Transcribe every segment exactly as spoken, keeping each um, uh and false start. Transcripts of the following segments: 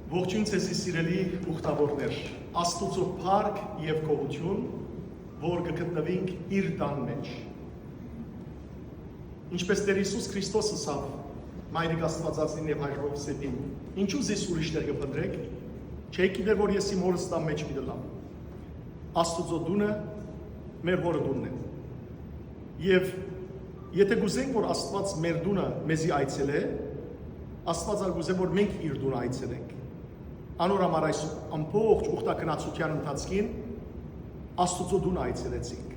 Ողջույն ձեզի, սիրելի ուխտավորներ։ Աստուծոյ փառք եւ գոհութիւն, որ կը գտնուինք իր տան մէջ։ Ինչպէս Տէր Յիսուս Քրիստոս ըսաւ Մայրիկ Աստուածածին եւ Հայր Յովսէփին. «Ինչու զիս ուրիշներ կը փնտռէք։ Չէ՞ք գիտեր, որ ես իմ Հօրս տան մէջ պիտի ըլլամ»։ Աստուծոյ տունը մեր Հօրը տունն է։ Եւ եթէ կ'ուզենք, որ Աստուած մեր տունը մեզի այցելէ, Աստուած ալ կ'ուզէ, որ մենք իր տունը այցելենք։ Անոր համար այս ամբողջ ուխտագնացութեան ընթացքին Աստուծոյ տունը այցելեցինք։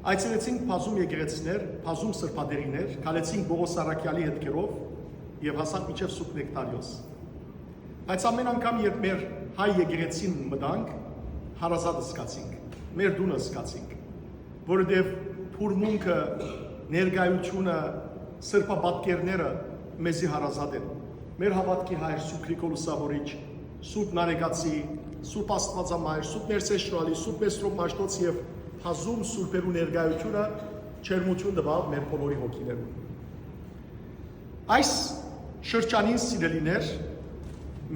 Այցելեցինք բազում եկեղեցիներ, բազում սրբատեղիներ, քալեցինք Պողոս Առաքեալի հետքերով եւ հասանք մինչեւ Սուրբ Նեկտարիոս։ Բայց ամեն անգամ, երբ մեր հայ եկեղեցին մտանք, հարազատ զգացինք, մեր տունը զգացինք, որովհետեւ թուրմունքը, ներկայությունը, սրբապատկերները մեզի հարազատ են։ Մեր հաւատքի հայր Սուրբ Գրիգոր Լուսաւորիչ, Սուրբ Նարեկացի, Սուրբ Աստուածամայր, Սուրբ Ներսես Շուալի, Սուրբ Մեսրոպ Մաշտոց եւ բազում սուրբերու ներկայությունը ջերմութիւն տուաւ մեր բոլորի հոգիներուն։ Այս շրջանին, սիրելիներ,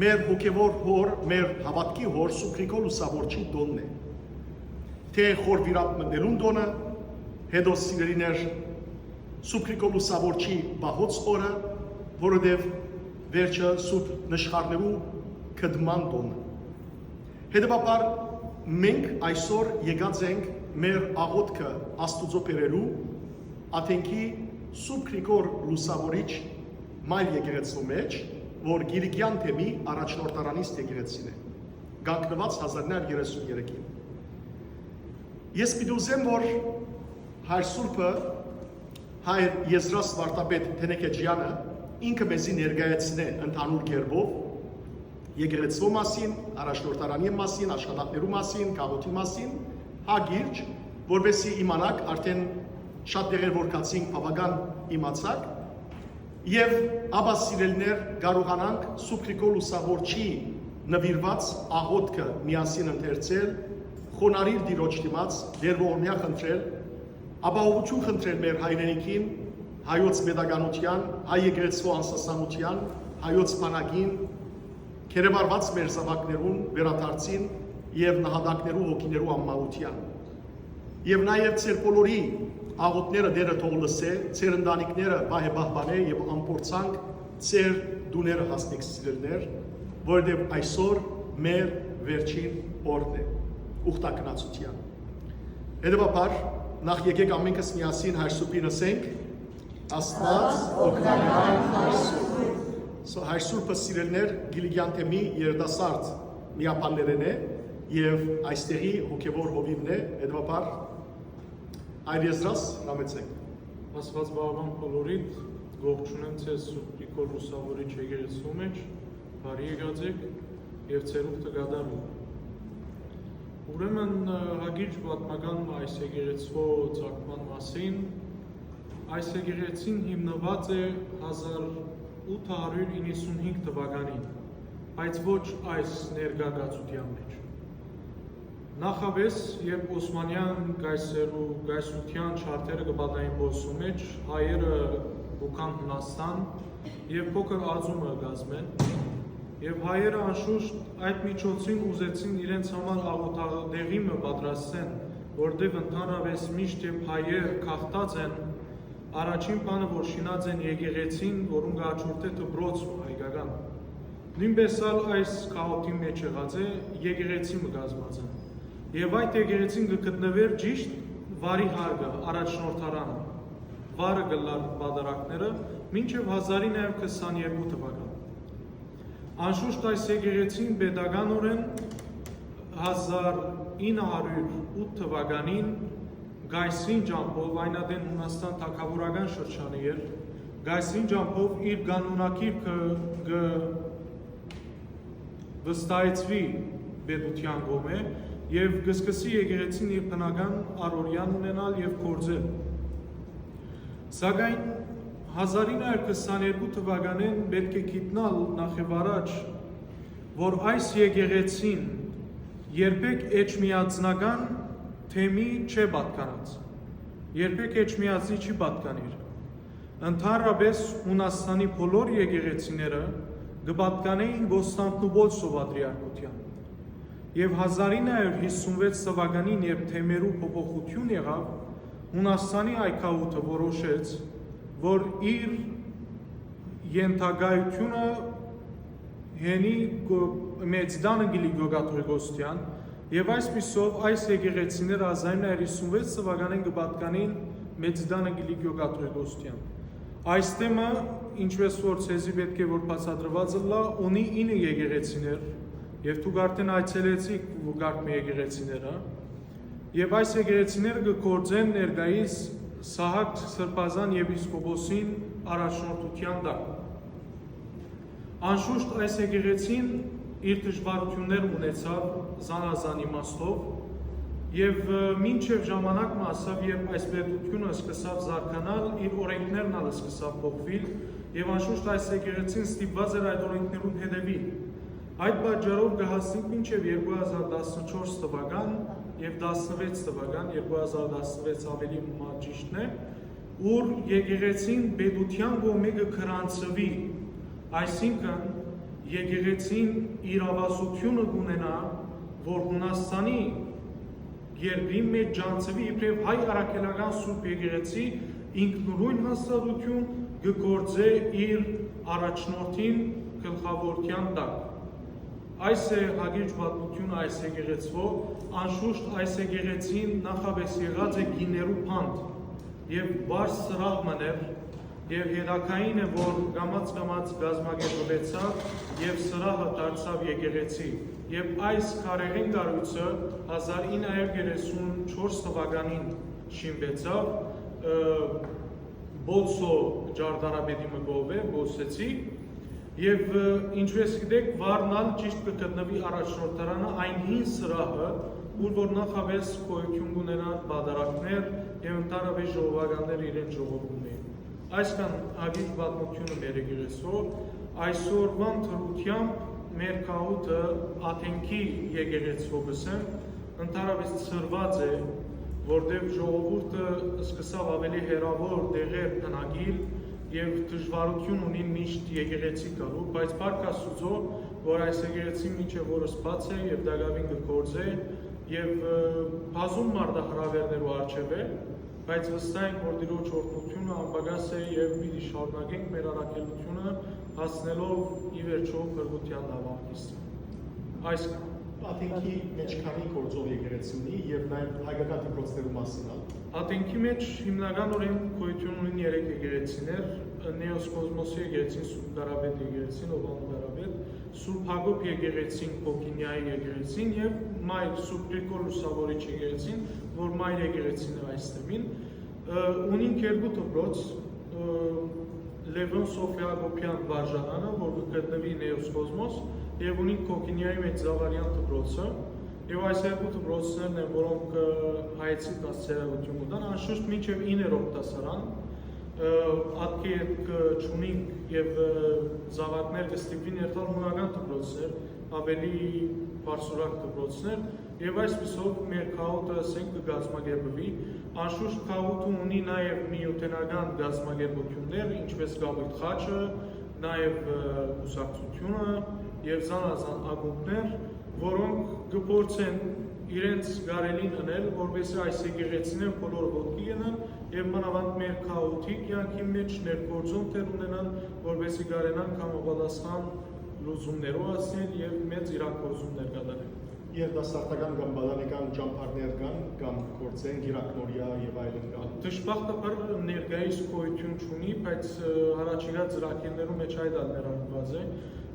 մեր հոգեւոր հօր, մեր հաւատքի հօր Սուրբ Գրիգոր Լուսաւորչի տօնն է։ Թէ խոր վիրապ մտնելուն տօնը, հետո, սիրելիներ, Սուրբ Գրիգոր Լուսաւորչի պահոց օրը, որովհետեւ վերջը Սուրբ Նշխարներու գտման տօնը։ Հետեւաբար, մենք այսօր եկած ենք մեր աղօթքը Աստուծոյ բերելու ատենքի Սուրբ Գրիգոր Լուսաւորիչ մայր եկեղեցու մէջ, որ Կիլիկեան թեմի առաջնորդարանիստ եկեղեցին է, կանգնուած հազար ինը հարիւր երեսուն երեքին։ Ես պիտի ուզեմ, որ հայր Սուրբը, հայր Եզրաս Վարդապետ Թենեքեջեանը ինքը մեզի ներկայացնէ ընդհանուր կերպով եկեղեցու մասին, առաջնորդարանի մասին, աշխատանքներու մասին, գաղութի մասին, հա, գիրճ, որպեսզի իմանաք, արդեն շատ տեղեր որ գացինք, բաւական իմացաք, եւ ապա, սիրելիներ, կարողանանք Սուրբ Գրիգոր Լուսաւորչի նուիրուած աղօթքը միասին ընթերցել, խոնարհիլ Տիրոջ դիմաց, Տէր ողորմեա խնդրել, ապահովութիւն խնդրել մեր հայրենիքին, հայոց պետականութեան, հայ եկեղեցու անսասանութեան, հայոց բանակին, գերեվարուած մեր զաւակներուն վերադարձին եւ նահատակներու հոգիներու անմահութեան։ Եւ նաեւ ձեր բոլորի աղօթքները Տէրը թող լսէ, ձեր ընտանիքները պահէ պահպանէ եւ անփորձանք ձեր տուները հասնեք, սիրելիներ, որովհետեւ այսօր մեր վերջին օրն է ուխտագնացութեան։ Հետեւաբար, նախ եկեք ամենքս միասին հայր Սուրբին ըսենք. «Աստուած օգնական հայր Սուրբ»։ So, հայր Սուրբը, սիրելիներ, Կիլիկեան թեմի երիտասարդ միաբաններէն է եւ այստեղի հոգեւոր հովիվն է, հետեւաբար, հայր Եզրաս, հրամեցեք։ Աստուած պահապան բոլորիդ, կողջունեմ ձեզ Սուրբ Գրիգոր Լուսաւորիչ եկեղեցու մէջ, բարի եկած էք եւ ձեր ուխտը կատարում։ Ուրեմն, ը, հագիրճ պատմական այս եկեղեցու ծագման մասին, այս եկեղեցին հիմնուած է հազար ութ հարիւր իննսունհինգ թվականին, բայց ոչ այս ներկայ կացութեան մէջ։ Նախապէս, երբ Օսմանեան կայսերու կայսրութեան չարդերը կը պատային Պոլսու մէջ, հայերը կու գան Յունաստան եւ փոքր ածումը կազմեն, եւ հայերը անշուշտ այդ միջոցին ուզեցին իրենց համար աղօթատեղի մը պատրաստեն, որտեղ ընդհանրապես միշտ երբ հայեր գաղթած են, առաջին բանը որ շինած են եկեղեցին, որուն կը հաջորդէ դպրոց հայկական։ Նոյնպէս ալ այս գաղութին մէջ եղած է, եկեղեցի մը կազմած են։ Եւ այդ եկեղեցին կը գտնուէր ճիշտ վարի հարկը, առաջնորդարանը, վարը կ'ըլլար պատարագները, մինչեւ հազար ինը հարիւր քսաներկու թվական։ Անշուշտ այս եկեղեցին պետականօրէն հազար ինը հարիւր ութ թվականին կայսրին ճամբով, այն ատեն Յունաստան թագաւորական շրջանը էր, կայսրին ճամբով իր կանոնագիրքը կը վստահեցուի պետութեան կողմէ եւ կը սկսի եկեղեցին իր բնական առօրեան ունենալ եւ գործել։ Սակայն հազար ինը հարիւր քսաներկու թվականէն պէտք է գիտնալ նախ եւ առաջ, որ այս եկեղեցին երբեք էջմիածնական թեմի չէ պատկանած, երբեք էջմիածնի չի պատկանիր։ Ընդհանրապես Յունաստանի բոլոր եկեղեցիները կը պատկանէին Կոստանդնուպոլ սովատրիարքութեան։ Եւ հազար ինը հարիւր յիսունվեց թվականին, երբ թեմերու փոփոխութիւն եղաւ, Յունաստանի այգաութը որոշեց, որ իր ենթակայութիւնը հենի կը-, Մեծի Տանը կը լի Գիւղ Կաթողիկոսութեան, եւ այսպիսով այս եկեղեցիները հազար ինը հարիւր յիսունվեց թվականին կը պատկանին Մեծի Տանը կը լի Գիւղ Կաթողիկոսութեան։ Այս թեմը, ինչպէս որ ձեզի պէտք է որ բացատրուած ըլլայ, ունի ինը եկեղեցիներ, եւ դուք արդէն այցելեցիք Կարգ մը եկեղեցիները, եւ այս եկեղեցիները կը գործեն ներկայիս Սահակ Սրբազան եպիսկոպոսին առաջնորդութեան տակ։ Անշուշտ այս եկեղեցին իր դժուարութիւններ ունեցաւ զանազան իմաստով, եւ, ը, մինչեւ ժամանակ մը հասաւ, երբ այս պետութիւնը սկսաւ զարգանալ, իր օրէնքներն ալ սկսաւ փոխուիլ, եւ անշուշտ այս եկեղեցին ստիպուած էր այդ օրէնքներուն հետեւիլ։ Այդ պատճառով կը հասնենք մինչեւ երկու հազար տասնչորս թվական եւ տասնվեց թվական, երկու հազար տասնվեց ավելի մը ճիշդն է, ուր եկեղեցին պետութեան կողմէ կը գրանցուի, այսինքն՝ եկեղեցին իրաւասութիւնը կունենայ, որ Յունաստանի երկրին մէջ ճանչցուի իբրեւ հայ առաքելական սուրբ եկեղեցի, ինքնուրոյն հաստատութիւն կը գործէ իր առաջնորդին գլխաւորութեան տակ։ Այս է հակիրճ պատմութիւնը այս եկեղեցւոյ, անշուշտ այս եկեղեցին նախապէս եղած է կիներու բանտ եւ պարզ սրահ մըն էր, եւ հետագային է, որ կամաց-կամաց կազմակերպուեցաւ եւ սրահը դարձաւ եկեղեցի, եւ այս քարեղէն կառոյցը հազար ինը հարիւր երեսուն չորս թվականին շինուեցաւ, ը, Պոլսոյ ճարտարապետի մը կողմէ, Պոլսեցի, եւ, ը, ինչպես գիտեք, վարն ալ ճիշդ կը գտնուի առաջնորդարանը, այն հին սրահը, ուր որ նախապէս գոյութիւն կունենան պատարագներ եւ ընդհանրապէս ժողովականներ իրենց ժողովուրդն էին։ Այսքան հակիրճ պատմութիւնը մեր եկեղեցւոյ, այսօրուան դրութեամբ մեր գաղութը Աթենքի եկեղեցւոյ կ'ըսեմ, ընդհանրապէս ցրուած է, որտեղ ժողովուրդը սկսաւ ավելի հեռաւոր տեղեր բնակիլ եւ դժուարութիւն ունին միշտ եկեղեցի գալու, բայց փառք Աստուծոյ, որ այս եկեղեցին մինչեւ օրս բաց է եւ տակաւին կը գործէ եւ, ը, բազում մարտահրաւերներու առջեւ է, բայց վստահ ենք, որ Տիրոջ օրհնութիւնը անպակաս է եւ պիտի շարունակենք մեր առաքելութիւնը հասնելով ի վերջոյ փրկութեան նաւահագիստին։ Այսքան։ Աթենքի մէջ քանի՞ գործող եկեղեցի ունի եւ նաեւ հայկական դպրոցներու մասին ալ։ Աթենքի մէջ հիմնականօրէն գոյութիւն ունին երեք եկեղեցիներ, Նէոսկոզմոսի եկեղեցին, Սուրբ Կարապետ եկեղեցին, Ովանու Կարապետ, Սուրբ Յակոբ եկեղեցին, Կոկինիայի եկեղեցին եւ մայր Սուրբ Գրիգոր Լուսաւորիչ եկեղեցին, որ մայր եկեղեցին է այս թեմին, ը, ունին երկու դպրոց, ը, Լեւոն Սոֆիա Յակոբեան վարժարանը, որ կը գտնուի Նէոսկոզմոս, եւ ունին Կոկինիայի մէջ Զաւարեան դպրոցը, եւ այս երկու դպրոցներն են, որոնք, ը, հայեցի դաստիարակութիւն կու տան, անշուշտ մինչեւ իններորդ դասարան, ը, ատկի ետքը չունինք եւ, ը, զաւակներ կը ստիպուին երթալ հունական դպրոցներ, ավելի բարձրորակ դպրոցներ, եւ այսպիսով մեր գաղութը, ասենք, կը կազմակերպուի։ Անշուշտ գաղութը ունի նաեւ միութենական կազմակերպութիւններ, ինչպէս Կապոյտ խաչը, նաեւ, ը, կուսակցութիւնը եւ զանազան ակումբներ, որոնք կը փորձեն իրենց կարելին ընել, որպեսզի այս եկեղեցիներ բոլոր ոտքի գնան եւ մանաւանդ մեր գաղութի կեանքին մէջ ներգործում դեր ունենան, որպեսզի կարենան համապատասխան լուծումներու հասնել եւ մեծ իրագործումներ կատարել։ Երիտասարդական կամ պատանեկան ճամբարներ կան, կամ գործեն գիրակնորյա եւ այլն կան։ Դժբախտաբար ներկայիս գոյութիւն չունի, բայց, ը, առաջիկայ ծրագիրներու մէջ այդ ալ ներառուած է,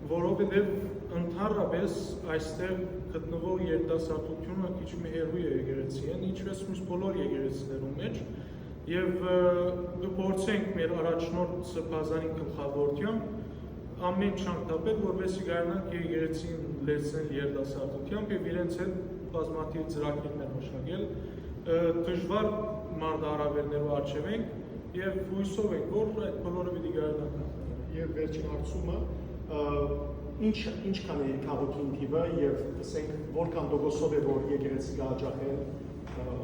որովհետեւ ընդհանրապէս այստեղ գտնուող երիտասարդութիւնը քիչ մը հեռու է եկեղեցիէն, ինչպես մյուս բոլոր եկեղեցիներուն մէջ, եւ, ը, կը փորձենք մեր առաջնորդ Սրբազանի գլխաւորութեամբ ամէն չանկ թափել, որպեսզի կարենանք եկեղեցին լեցնել երիտասարդութեամբ եւ իրենց հետ բազմաթիւ ծրագիրներ մշակել, ը, դժուար մարտահրաւերներու առջեւ ենք եւ յուսով ենք, որ այդ բոլորը պիտի կարենանք։ Եւ վերջին հարցումը, ը, ինչ, ինչքան է գաղութին թիվը եւ, ասենք, որքան տոկոսով է, որ եկեղեցի կը յաճախեն, ը,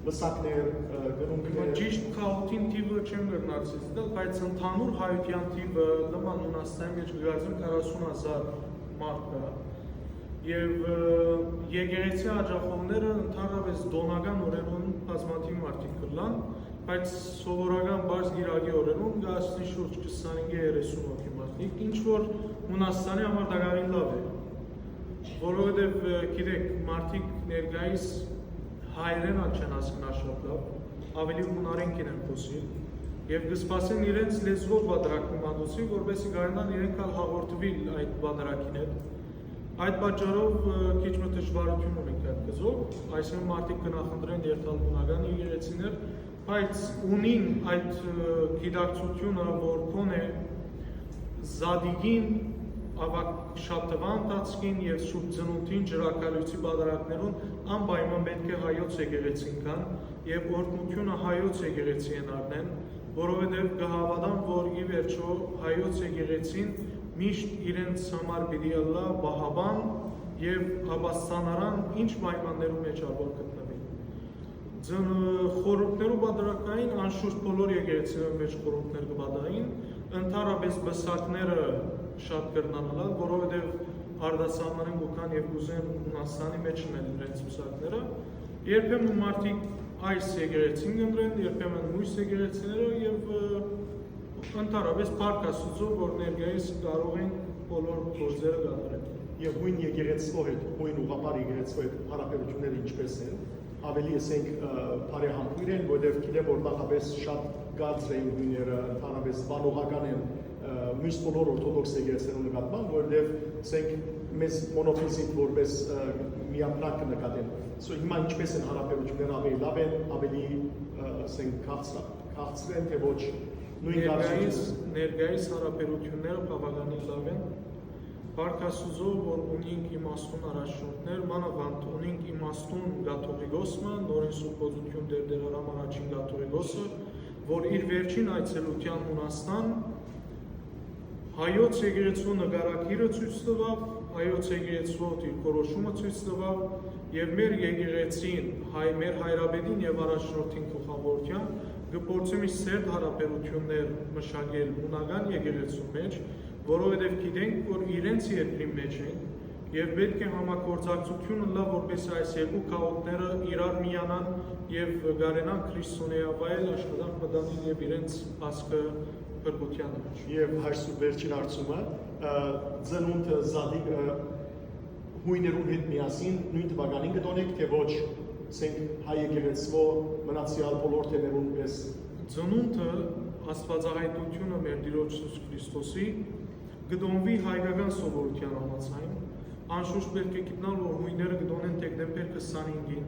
Պսակներ, ը, կնունքներ։ Ճիշտ գաղութին թիվը չեմ կրնար ցոյց տալ, բայց ընդհանուր հայութեան թիվը նման Յունաստանի մէջ կը կարծեմ քառասուն հազար մարդ կայ։ Եւ, ը, եկեղեցի աջախողները ընդհանրապէս տօնական օրերուն բազմաթիւ մարդիկ կ'ըլլան, բայց սովորական պարզ կիրակի օրերուն կ'ասնի շուրջ քսանհինգ երեսուն հոգի մարդիկ, ինչ որ Յունաստանի համար տակաւին լաւ է, որովհետեւ, ը, գիտեք, մարդիկ ներկայիս հայերէն ալ չեն հասկնար շատ լաւ, աւելի յունարէն կ'ինեն խօսիլ, եւ կը սպասեն իրենց լեզուով պատրակի մատուցին, որպէսզի կարենան իրենք ալ հաղորդուիլ այդ պատրակին հետ։ Այդ պատճառով, ը, քիչ մը դժուարութիւն ունենք այդ գծով, այսինքն մարդիկ կը նախընտրեն երթալ յունական եկեղեցիներ, բայց ունին այդ, ը, գիտակցութիւնը, որ կոնէ Զատիկին, Աւագ Շաբթուայ ընթացքին եւ Սուրբ Ծնունդին ջրագալոյցի պատրակներուն անպայման պէտք է հայոց եկեղեցին գան եւ օրհնութիւնը հայոց եկեղեցիէն առնեն, որովհետեւ կը հաւատան, որ ի վերջոյ հայոց եկեղեցին միշտ իրենց համար պիտի ըլլայ պահապան եւ ապաստանարան, ինչ պայմաններու մէջ ալ որ գտնուին։ Ձն-, խորհուրդներու պատրակային, անշուշտ, բոլոր եկեղեցիներու մէջ խորհուրդներ կը պատային, ընդհանրապէս պսակները շատ կրնան ըլլալ, որովհետեւ արտասահմանէն կու գան եւ կ'ուզեն Յունաստանի մէջ ընել իրենց պսակները։ Երբեմն մարդիկ այս եկեղեցին կ'ընտրեն, երբեմն մյուս եկեղեցիները եւ, ը, ընդհանրապէս փառք Աստուծոյ, որ ներկայիս կարող ենք բոլոր գործերը կատարել։ Եւ յոյն եկեղեցւոյ հետ, յոյն ուղղափառ եկեղեցւոյ հետ յարաբերութիւնները ինչպէս են, աւելի, ըսենք, ը, բարեհամբոյր են, որովհետեւ գիտեմ, որ նախապէս շատ կարծր էին յոյները, ընդհանրապէս սպանողական են, ը, մյուս բոլոր օրթոդոքս եկեղեցիներուն նկատմամբ, որովհետեւ, ըսենք, մեզ մոնոֆիզիտ որպէս, ը, միաբնակ կը նկատեն։ So, հիմա ինչպէս են յարաբերութիւնները, աւելի լաւ են, աւելի, ը, ըսենք, քաղցր-, քաղցր են, թէ ոչ, նոյն Ներկայիս, կարծիքին։ Ներկայիս յարաբերութիւնները բաւականին լաւ են։ Փառք Աստուծոյ, որ ունինք իմաստուն առաջնորդներ, մանաւանդ ունինք իմաստուն կաթողիկոս մը, նորին Սուրբ Օծութիւն Տէր Տէր Արամ առաջին կաթողիկոսը, որ իր վերջին այցելութեան Յունաստան հայոց եկեղեցու նկարագիրը ցոյց տուաւ, հայոց եկեղեցու դիրքորոշումը ցոյց տուաւ եւ մեր եկեղեցին, հայ, մեր հայրապետին եւ առաջնորդին գլխաւորութեան կը փորձի միշտ սերտ յարաբերութիւններ մշակել յունական եկեղեցու մէջ, որովհետեւ գիտենք, որ իրենց երկրին մէջ ենք եւ պէտք է համագործակցութիւն ըլլայ, որպէս այս երկու գաղութները իրար միանան եւ կարենան քրիստոնեայ վայել աշխատանք մտանին եւ իրենց ազգը փրկութեան մէջ։ Եւ Հայր Սուրբ, վերջին հարցումը, ը, ծնունդը Զատիկ, ը, յոյներուն հետ միասին նոյն թուականին կը տօնեք, թէ ոչ, ասենք, հայ եկեղեցւոյ մնացեալ բոլոր թեմերուն պէս։ Ծնունդը, աստուածահայտութիւնը մեր Տիրոջ Յիսուս Քրիստոսի կը տոնուի հայկական սովորութեան համաձայն, անշուշտ պէտք է գիտնալ, որ յոյները կը տօնեն դեկտեմբեր քսանհինգին,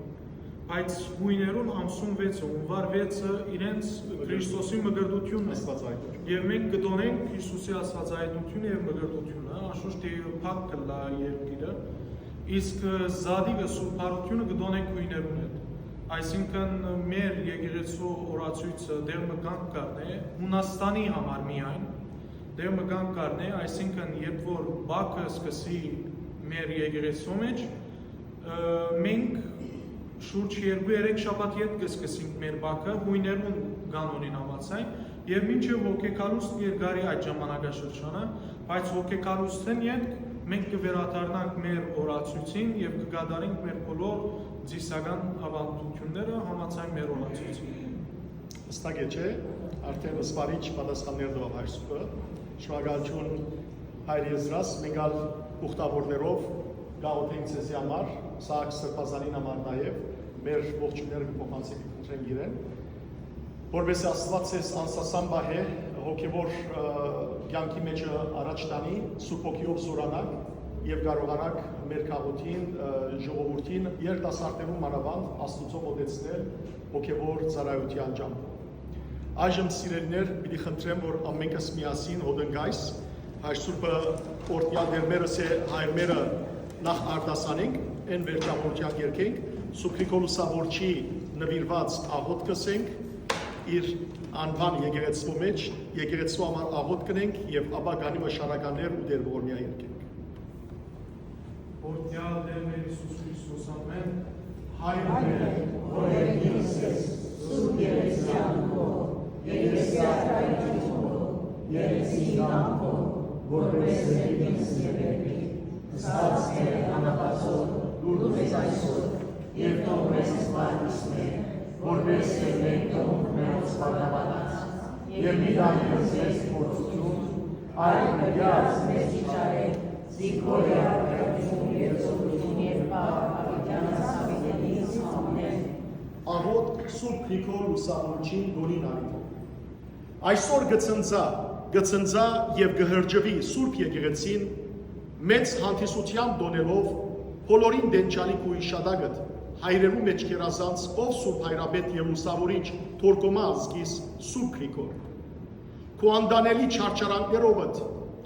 բայց յոյներուն ամսուն վեցը, յունուար վեցը իրենց Քրիստոսի մկրտութիւնն է։ Աստուածահայտություն։ Եւ մենք կը տօնենք Քրիստոսի աստուածահայտությունը եւ մկրտությունը, անշուշտ թէեւ փակ կ'ըլլայ երկիրը, իսկ Զատիկը, Սուրբ Բարութիւնը կը տօնենք յոյներուն հետ։ Այսինքն, մեր եկեղեցու օրացոյցը դեր մը կանգ կ'առնէ Յունաստանի համար միայն, դեր մը կանգ կ'առնէ, այսինքն, երբ որ Բաքը սկսի մեր եկեղեցու մէջ, ը, մենք շուրջ երկու-երեք շաբաթ ետք կը սկսենք մեր Բաքը, յոյներուն կանոնին համաձայն, եւ մինչեւ հոգեկալուստ երկարի այդ ժամանակաշրջանը, բայց հոգեկալուստէն ետք մենք կը վերադառնանք մեր օրացոյցին եւ կը կատարենք մեր բոլոր ծիսական աւանդութիւնները համաձայն մեր օրացոյցին։ Հստակ է, չէ՞, արդեն սպառիչ պատասխաններ տուաւ Հայր Սուրբը։ Շնորհակալություն, Հայր Եզրաս, մենք ալ ուխտավորներով կաղոթենք ձեզի համար, Սահակ Սրբազանին համար նաեւ, մեր ողջույնները կը փոխանցենք, կխնդրենք իրեն, որպեսզի Աստուած ձեզ անսասան պահէ, հոգեւոր, ը, կյանքի մէջը առաջ տանի, Սուրբ Հոգիով զօրանաք եւ կարողանաք մեր քաղաքին, ը, ժողովուրդին, երիտասարդներուն մանավանդ Աստուծոյ մոտեցնել հոգեւոր ծառայութեան ճամբով։ Այժմ, սիրելիներ, պիտի խնդրեմ, որ ամենքս միասին հոտնկայս, Հայր Սուրբը օրհնեալ դերմերս է, հայրմերը նախ արտասանենք, այն վերջավորութեան երկենք, Սուրբ Գրիգոր Լուսավորչի նուիրուած աղոթքը ասենք, իր անուան եկեղեցու մէջ, եկեղեցու համար աղոթք կ'ընենք եւ ապա Գանիմը շարականներ ու Տեր ողորմեա երկենք։ Օրհնեալ Տեր մեր Յիսուս Քրիստոս, ամեն Հայր մեր, որ երկինս ես, սուրբ երեսիան քո, երկեսյա կայքին քո, երկսին կամքով, որպես երկինս եւ երկրի, ստացքերը անապացող, դուր մեզ այսօր, եւ թող մեզ սպառնիս մեր, որպես եւ մենք թողունք մերոց պարտականաց, եւ մի դան մեզ մեզ փորձութիւն, այլ նկարած մեզ չիչարել, զինքորի արքայութիւն եւ ծովութիւն եւ պահ հավիտեանս հավիտենից, ամէն։ Աղոթք Սուրբ Գրիգոր Լուսավորչին տօնին առիթով։ Այսօր կը ցնծայ, կը ցնծայ եւ կը հրճուի Սուրբ Եկեղեցին, մեծ հանդիսությամբ տօնելով բոլորին տենչալի քու յիշատակդ, հայրերու մէջ գերազանց ով Սուրբ Հայրապետ եւ Լուսավորիչ Թորքոմայ ազգիս Սուրբ Գրիգոր։ Քու անտանելի չարչարանքներովդ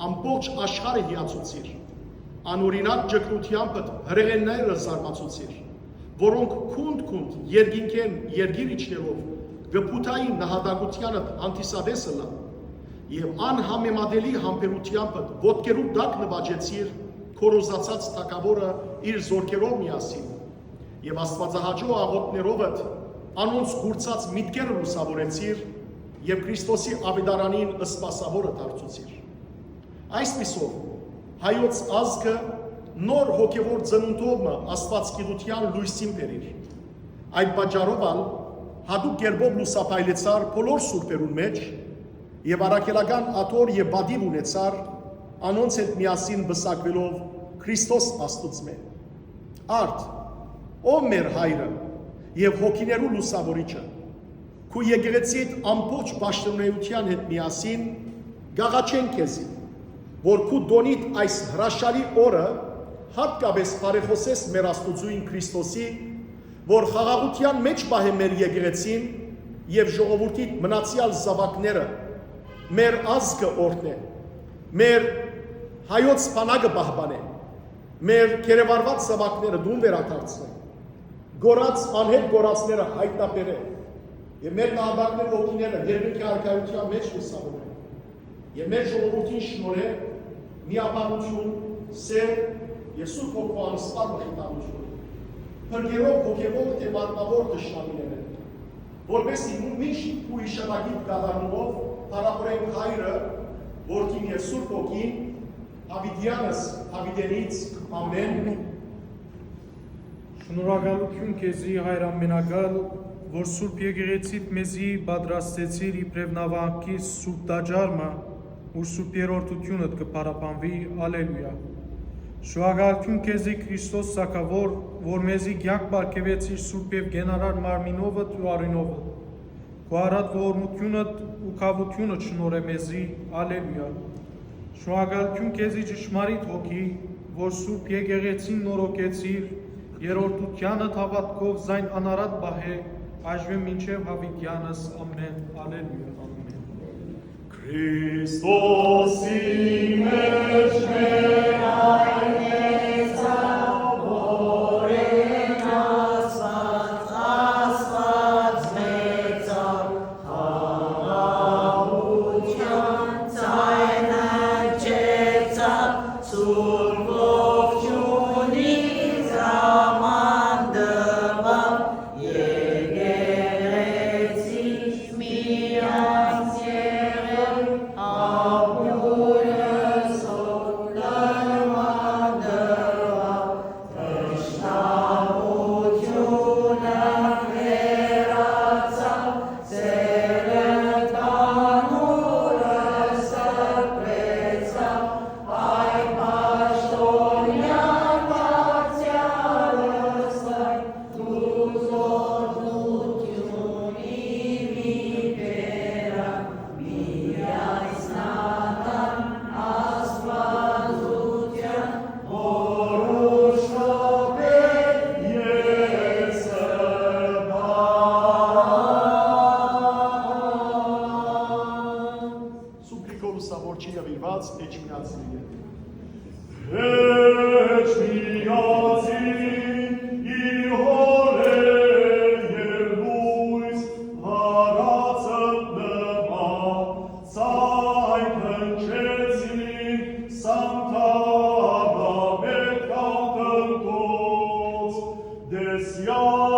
ամբողջ աշխարհը հիացուցիր, անօրինակ ճգնութեամբդ հրեղէնները զարմացուցիր, որոնք քունդ-քունդ երկինքէն երկիր իջնելով կը փութային նահատակութեանդ հանդիսատես ըլլան, եւ անհամեմատելի համբերութեամբդ ոտքերու տակ նուաճեցիր քորոզացած թագաւորը իր զորքերով միասին, եւ աստուածահաճոյ աղօթքներովդ անոնց կուրցած միտքերը լուսաւորեցիր եւ Քրիստոսի աւետարանին սպասաւորը դարձուցիր։ Այսպիսով, հայոց ազգը նոր հոգեւոր ծնունդով մը աստուածագիտութեան լոյսին բերիր։ Այդ պատճառով ալ յատուկ կերպով լուսափայլեցար բոլոր սուրբերուն մէջ եւ առաքելական աթոռ եւ պատիւ ունեցար անոնց հետ միասին պսակուելով Քրիստոս Աստուծմէ։ Արդ, ով մեր հայրը եւ հոգիներու լուսաւորիչը, քու եկեղեցիդ ամբողջ պաշտօնէութեան հետ միասին կ'աղաչենք քեզի, որ քու տօնիդ այս հրաշալի օրը յատկապէս բարեխօսես մեր Աստուծոյն Քրիստոսի, որ խաղաղութեան մէջ պահէ մեր եկեղեցին եւ ժողովուրդիդ մնացեալ զաւակները, մեր ազգը օրհնէ, մեր հայոց բանակը պահպանէ, մեր գերեվարուած զաւակները տուն վերադարձնէ, կորած անհետ կորածները յայտնաբերէ եւ մեր նահատակներ հոգիները երկնքի արքայութեան մէջ լուսաւորեն եւ մեր ժողովուրդին շնորհէ միաբանութիւն, սէր եւ Սուրբ Հոգու անսպառ մխիթարութիւն, փրկելով հոգեւոր թէ մարմնաւոր թշնամիներէ, որպէս զի միշտ քու յիշատակիդ կատարումով փառաբանենք Հայրը, Որդին եւ Սուրբ Հոգին, Յաւիտեանս, յաւիտենից, ամէն։ Շնորհակալութիւն քեզի, Հայր Ամենակալ, որ Սուրբ Եկեղեցիդ մեզի պատրաստեցիր իբրեւ նաւակի սուրբ տաճար մը, ուր Սուրբ Երրորդութիւնդ կը փառաբանուի։ Ալելուիա։ Շնորհակալութիւն քեզի, Քրիստոս Թագաւոր, որ մեզի կեանք պարգեւեցիր սուրբ եւ կենարար մարմինովդ ու արիւնովդ։ Քու առատ ողորմութիւնդ ու գաւութիւնդ շնորհէ մեզի։ Ալելուիա։ Շնորհակալութիւն քեզի, ճշմարիտ հոգի, որ Սուրբ Եկեղեցին նորոգեցիր, երրորդութեանդ հաւատքով զայն անարատ պահէ, այժմէ մինչեւ յաւիտեանս, ամէն։ Ալելուիա, ամէն։ Քրիստոսի մէջ մեր հայրեցաւ, որ Աստուած, Աստուած մեծաւ, խաղաղութեան ձայնը չեցաւ, Սուրբ Ողջունին հրաման տուաւ, եկեղեցի միանց եղել, աղբիւրս հոգ նման տուաւ, թշնամութիւնը հեռացաւ, սերը տանուլը սփռեցաւ, այ պաշտօնեան դարձեալս, այ դու զօրութիւնի մի բերա, միայնական աստուածութեան, որ ուշ րոպէ ես կ'ըլլամ։ Սուրբ Գրիգոր Լուսավորչին նուիրուած Էջմիածնի։ Էջմիածին, ի հօլէ եւ լոյս հառածդ նման, ձայն հնչեցին, սանտարապետ կանգնտոց, դեսյալ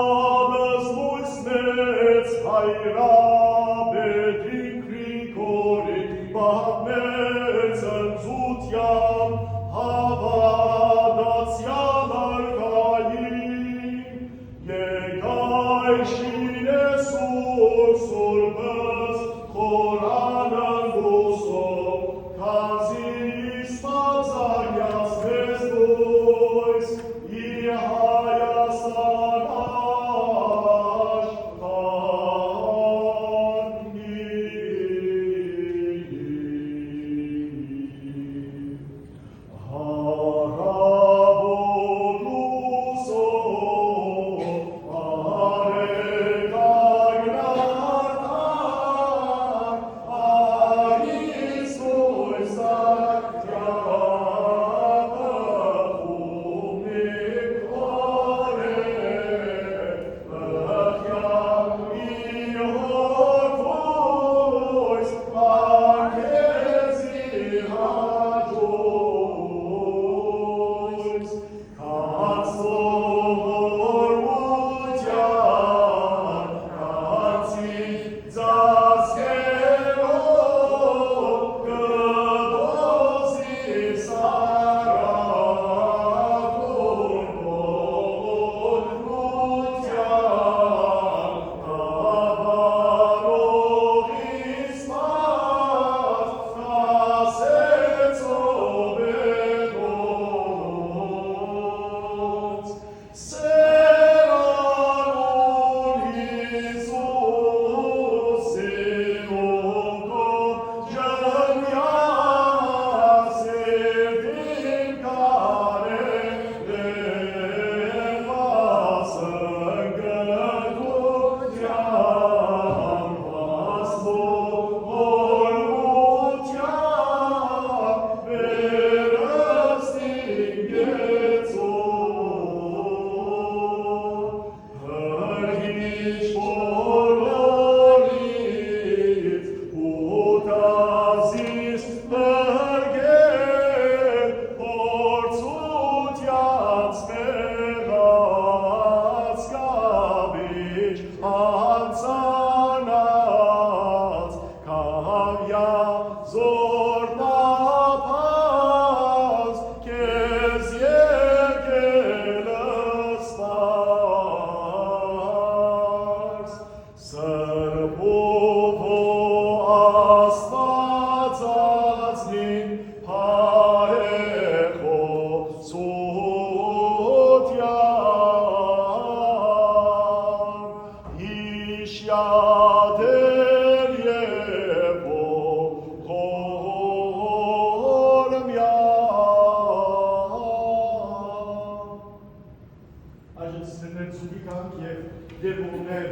Մեր,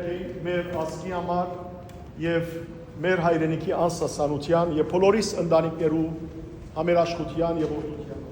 մեր ազգի համար եւ մեր հայրենիքի անսասանութեան եւ բոլորիս ընտանիքներու համերաշխութեան եւ օրհնութեան։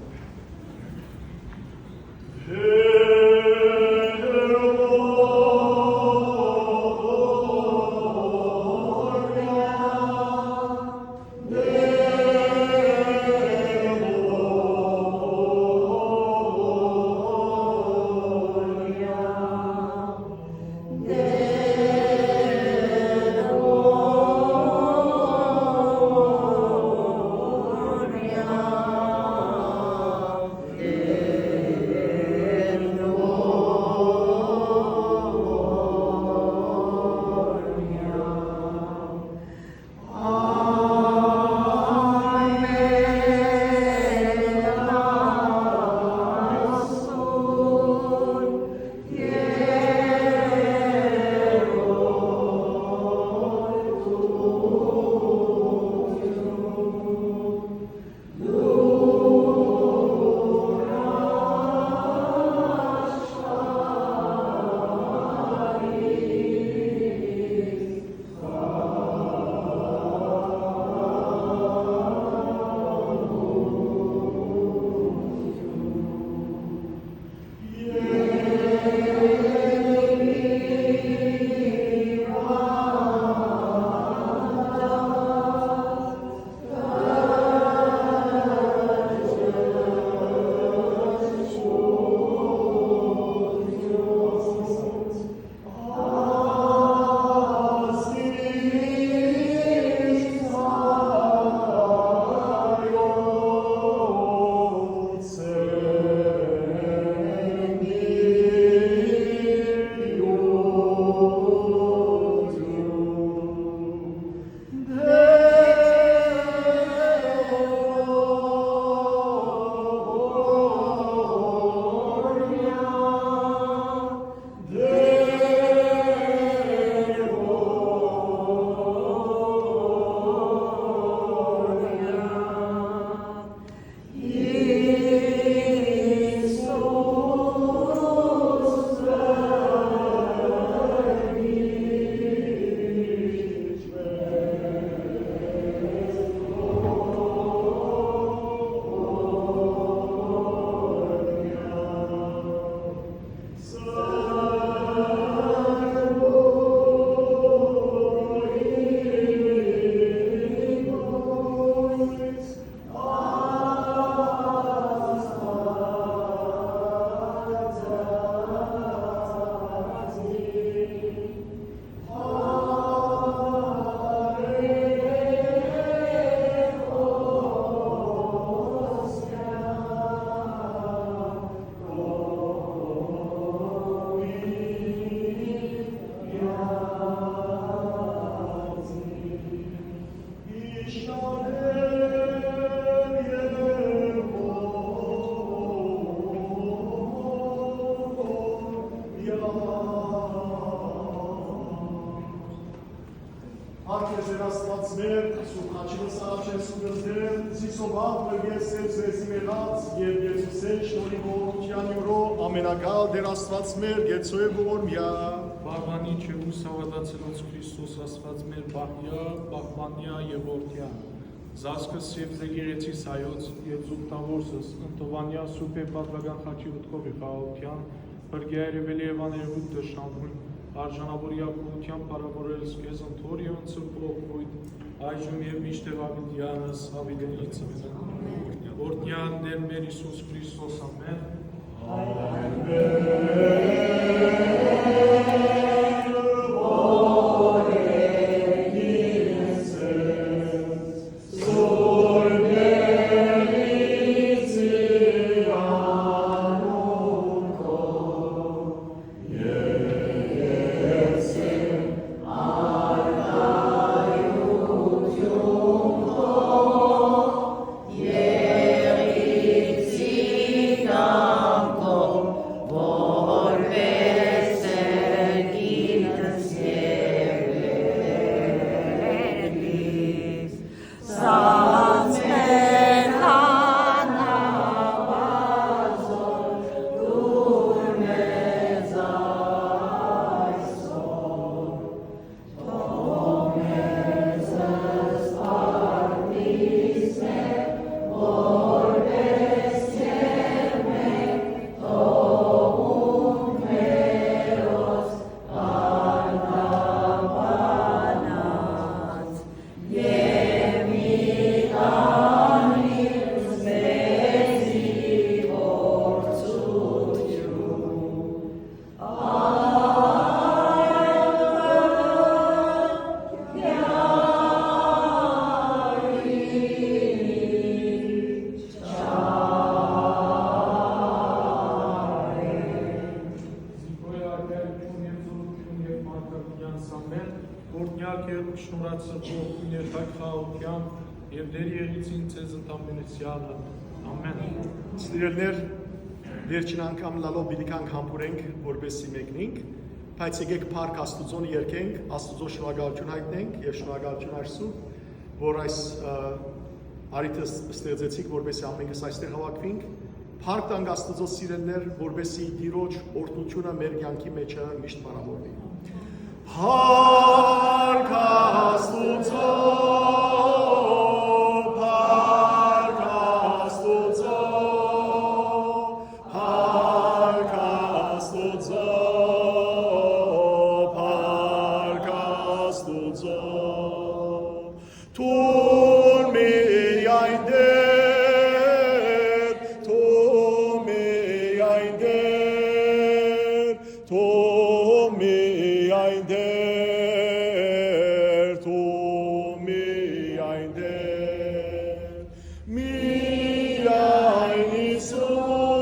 Ատեզեր Աստուած մեր, սուրբ խաչի մը սարաչես ու գնդեր, զիսովաւ մը ես ձեզի մեղած եւ Եզուսէն շնորհի գողության յուրոյ ամենակալ Տեր Աստուած մեր, գեցոյ ողորմիա։ Պահպանիչ եւ ուսաւատացելոց Քրիստոս Աստուած մեր պահյա, պահպանյա եւ օրդյա։ Զազկս եւ զեկեղեցիս հայոց եւ զուգտավորսս ընտովանյա սուրբ եւ պատմական խաչի ոտքովի խաղաղութեան, փրկեայր եւ էլի Եվան երբուտ դշնամուն, արժանավորի ակունության փառաւորելս քեզ ընթոր եւ ընծրկող կույտ, այժմ եւ մինչդեռ յաւիտեանս յաւիտենիցս։ Օրդնեան Տեր մեր Յիսուս Քրիստոս, ամէն։ Շնորհացը որդին երթակ խաղաղութեան եւ Տեր եղիցին ձեզ ընդամենեսյալը։ Ամեն։ Սիրելիներ, վերջին անգամ լալով պիտի գանք համբուրենք, որպեսզի մեկնենք, բայց եկեք փառք Աստուծոն երգենք, Աստուծոյ շնորհակալութիւն յայտնենք եւ շնորհակալութիւն Աստծուն, որ այս, ը, առիթը ս-, ստեղծեցիք, որպեսզի ամենքս այստեղ հաւաքուինք։ Փառք տանք Աստուծոյ, սիրելիներ, որպեսզի Տիրոջ օրհնութիւնը մեր կեանքի մէջը միշտ փառաւորուի։ Փառք Աստուծոյ, փառք Աստուծոյ, փառք Աստուծոյ, փառք Աստուծոյ։ Թուն միայն Տէր, թուն միայն Տէր, թուն միայն Տէր, թուն միայն Տէր։ Միայն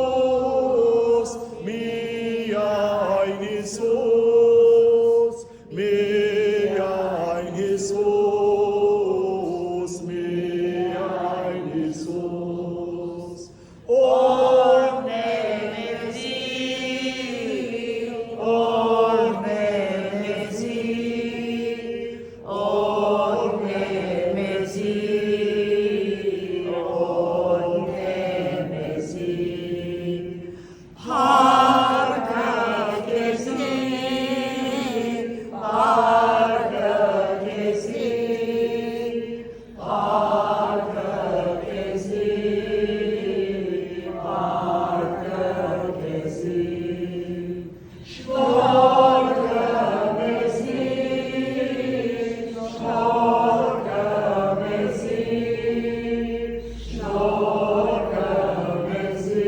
Յիսուս, միայն Յիսուս, միայն Յիսուս, միայն Յիսուս, օրհնէ մեզի, օրհնէ մեզի, օրհնէ մեզի, օրհնէ մեզի։ Փառքը քեզի, փառքը քեզի, փառքը քեզի, փառքը քեզի։ Շնորհքը մեզի, շնորհքը մեզի, շնորհքը մեզի,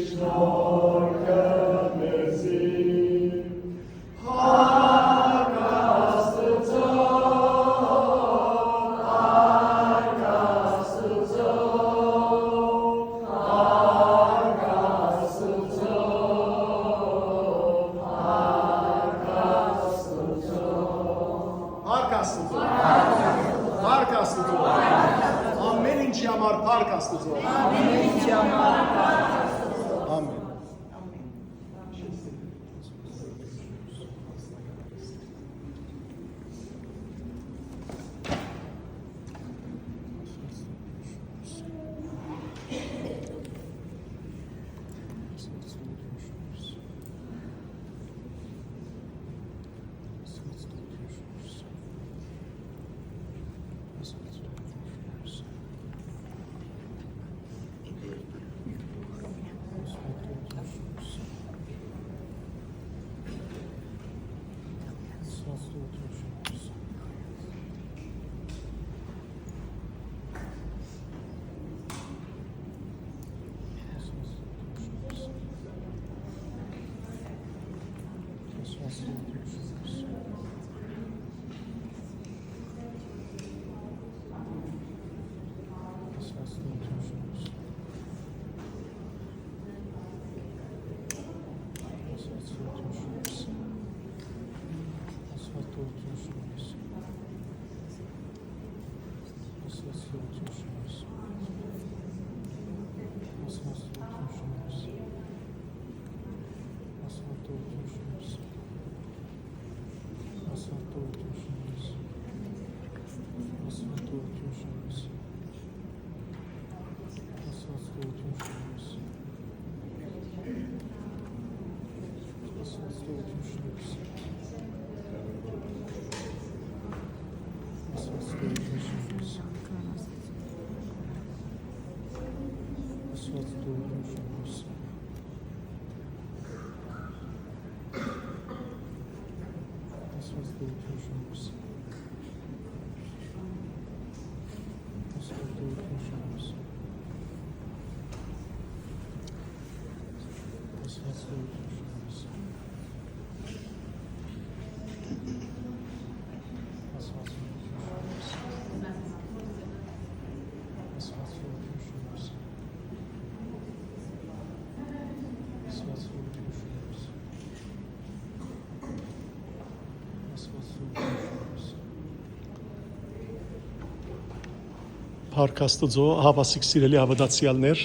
շնորհքը մեզի։ Փառք Աստուծոյ, փառք Աստուծոյ, փառք Աստուծոյ, փառք Աստուծոյ։ Փառք Աստուծոյ։ Փառք Աստուծոյ։ Ամեն ինչի համար փառք Աստուծոյ։ Ամեն ինչի համար փառք Աստուծոյ։ Ամեն։ Փառք Աստուծոյ, հաւասիկ սիրելի հաւատացեալներ,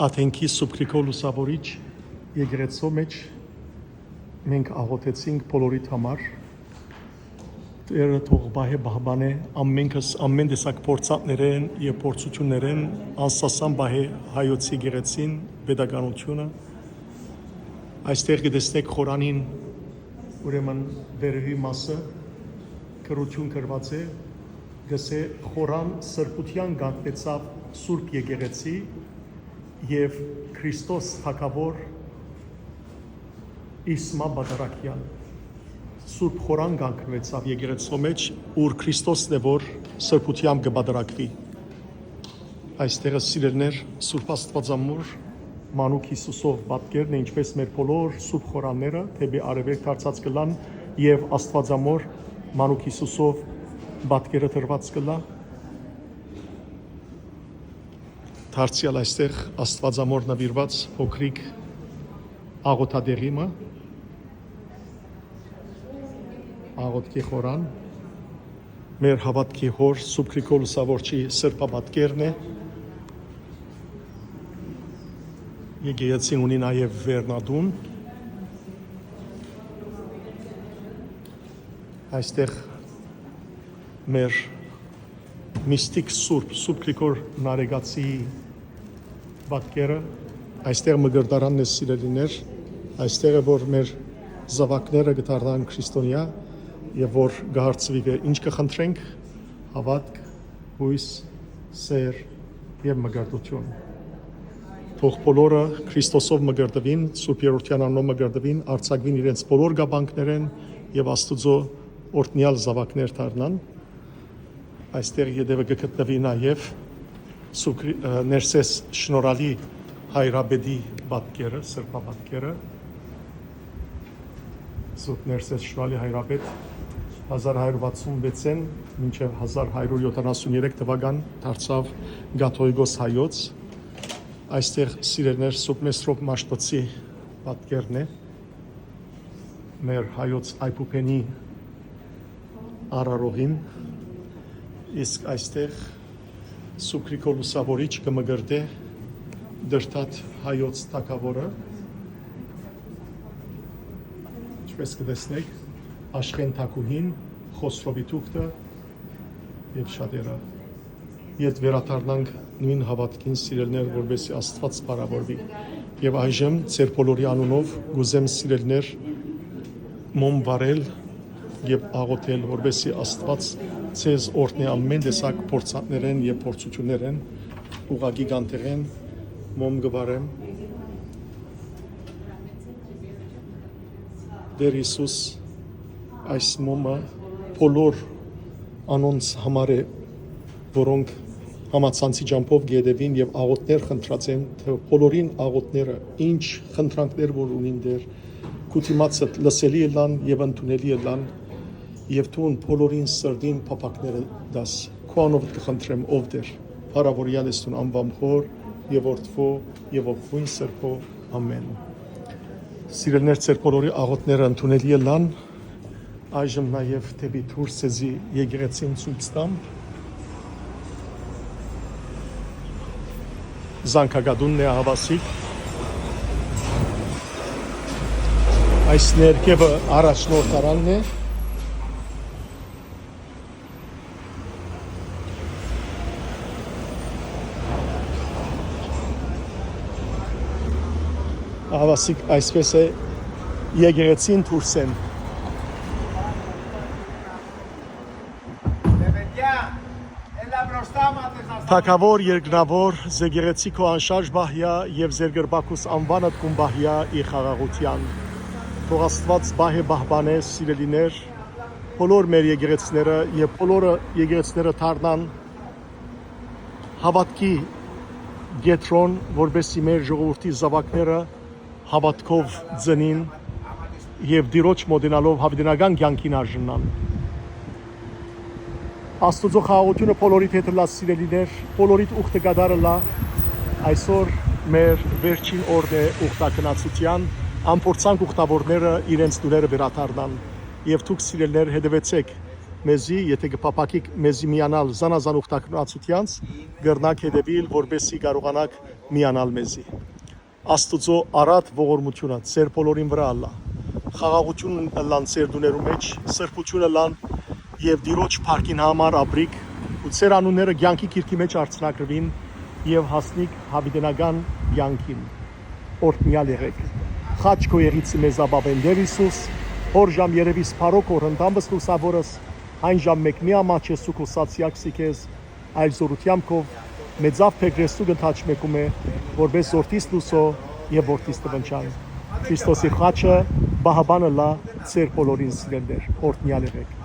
Աթենքի Սուրբ Գրիգոր Լուսաւորիչ եկեղեցւոյ մէջ մենք աղօթեցինք բոլորիդ համար։ Տէրը թող պահէ պահպանէ ամէնքս, ամէն տեսակ փորձանքներէն եւ փորձութիւններէն, անսասան պահէ հայոց եկեղեցին, պետականութիւնը։ Այստեղ կը տեսնէք խորանին, ուրեմն, վերեւի մասը, գրութիւն գրուած է, կ'ըսէ. «Խորան սրբութեան կանգնեցաւ Սուրբ Եկեղեցի եւ Քրիստոս թագաւոր Իսմա Պատարագեան»։ Սուրբ խորան կանգնուեցաւ եկեղեցւոյ մէջ, ուր Քրիստոսն է, որ սրբութեամբ կը պատարագուի։ Այստեղը, սիրելիներ, Սուրբ Աստուածամոր Մանուկ Յիսուսով պատկերն է, ինչպէս մեր բոլոր սուրբ խորանները դէպի արեւելք դարձած կ'ըլլան եւ Աստուածամոր Մանուկ Յիսուսով պատկերը դրուած կ'ըլլայ։ Դարձեալ այստեղ Աստուածամոր նուիրուած փոքրիկ աղօթատեղի մը, աղօթքի խորան, մեր հաւատքի հօր Սուրբ Գրիգոր Լուսաւորչի սրբապատկերն է։ Եկեղեցին ունի նաեւ վերնատուն։ Այստեղ մեր միստիկ սուրբ, Սուրբ Գրիգոր Նարեկացիի պատկերը, այստեղ մկրտարանն է, սիրելիներ, այստեղ է, որ մեր զաւակները կը դառնան քրիստոնեայ եւ որ կը հարցուի, կը, ինչ կը խնդրենք, հաւատք, յոյս, սէր եւ մկրտութիւն։ Թող բոլորը Քրիստոսով մկրտուին, Սուրբ Երրորդեան անունով մկրտուին, արձակուին իրենց բոլոր կապանքներէն եւ Աստուծոյ օրհնեալ զաւակներ դառնան։ Այստեղ ետեւը կը գտնուի նաեւ Սուրբ Քրի-, ը, Ներսէս Շնորհալի հայրապետի պատկերը, սրբապատկերը։ Սուրբ Ներսէս Շնորհալի հայրապետ հազար հարյուր վաթսուն վեցէն մինչեւ հազար հարյուր յոթանասուն երեք թուական դարձաւ կաթողիկոս հայոց։ Այստեղ, սիրելիներ, Սուրբ Մեսրոպ Մաշտոցի պատկերն է, մեր հայոց այբուբենի արարողին, իսկ այստեղ Սուրբ Գրիգոր Լուսաւորիչ կը մկրտէ Դրդատ հայոց թագաւորը, ինչպէս կը տեսնէք, Աշխէն թագուհին, Խոսրովի թուղթը եւ շատերը։ Յետ վերադառնանք նոյն հաւատքին, սիրելիներ, որպէսզի Աստուած փառաւորուի։ Եւ այժմ ձեր բոլորի անունով կ'ուզեմ, սիրելիներ, մոմ վառել եւ աղօթել, որպէսզի Աստուած ձեզ օրհնէ ամէն տեսակ փորձանքներէն եւ փորձութիւններէն, ուղղակի կանտեղէն մոմ կը վառեմ։ Տէր Յիսուս, այս մոմը բոլոր անոնց համար է, որոնք համացանցի ճամբով կ'ետեւին եւ աղօթքներ խնդրած են, թէ բոլորին աղօթքները, ինչ խնդրանքներ որ ունին, Տէր, քու դիմացդ լսելի ըլլան եւ ընդունելի ըլլան, եւ դուն բոլորին սրտին փափաքները տաս։ Քու անունդ կը խնդրեմ, ով Տէր, փառաւորեալ ես դուն անվան Հօր եւ Որդւոյ եւ Հոգւոյն Սրբոյ։ Ամէն։ Սիրելիներ, ձեր բոլորի աղօթքները ընդունելի ըլլան։ Այժմ նաեւ դէպի դուրս ձեզի եկեղեցին ցոյց տամ։ Զանգակատունն է, ահաւասիկ։ Այս ներքեւը առաջնորդարանն է։ Ահավասիկ այսպես է եկեղեցին դուրս են։ Թագաւոր երկնաւոր, զեկեղեցի քո անշարժ պահյա եւ զերկրպակուս անվանդ կուն պահյա ի խաղաղութեան։ Թող Աստուած պահ է պահպանե, սիրելիներ, բոլոր մեր եկեղեցիները եւ բոլորը եկեղեցիները դառնան հաւատքի կեդրոն, որպեսզի մեր ժողովուրդի զաւակները հաւատքով ծնին եւ Տիրոջ մոտենալով յաւիտենական կեանքին արժանան։ Աստուծոյ խաղաղութիւնը բոլորիդ հետ ըլլայ, սիրելիներ, բոլորիդ ուխտը կատարը լա։ Այսօր մեր վերջին օրն է ուխտագնացութեան, անփորձանք ուխտավորները իրենց տուները վերադառնան, եւ դուք, սիրելիներ, հետեւեցէք մեզի, եթե կը փափաքիք մեզի միանալ զանազան ուխտագնացութեանց, կրնաք հետեւիլ, որպեսզի կարողանաք միանալ մեզի։ Աստուծոյ առատ ողորմութիւնը ձեր բոլորին վրայ ըլլայ։ Խաղաղութիւն ըլլան ձեր տուներու մէջ, սրբութիւն ըլլան եւ Տիրոջ փառքին համար ապրիք ու ձեր անունները կեանքի գիրքի մէջ արձանագրուին եւ հասնիք յաւիտենական կեանքին։ Օրհնեալ եղէք։ Խաչ քո եղիցի մեզ ապաւեն Տէր Յիսուս, հոր ժամ երևիս փառոք, հոր հնդամս լուսաւորս, այն ժամ մէկ մի ամաչես ու քո սացիակ սիքես, այլ զօրութեամբքով մեծաւ փեգրեստու կ'ընթաճ մեկում է, որպես որդիս լուսո եւ որդիս տվնչան։ Քրիստոսի խաչը պահապանը լա ձեր բոլորին սիրելներ, օրհնեալ եղեք։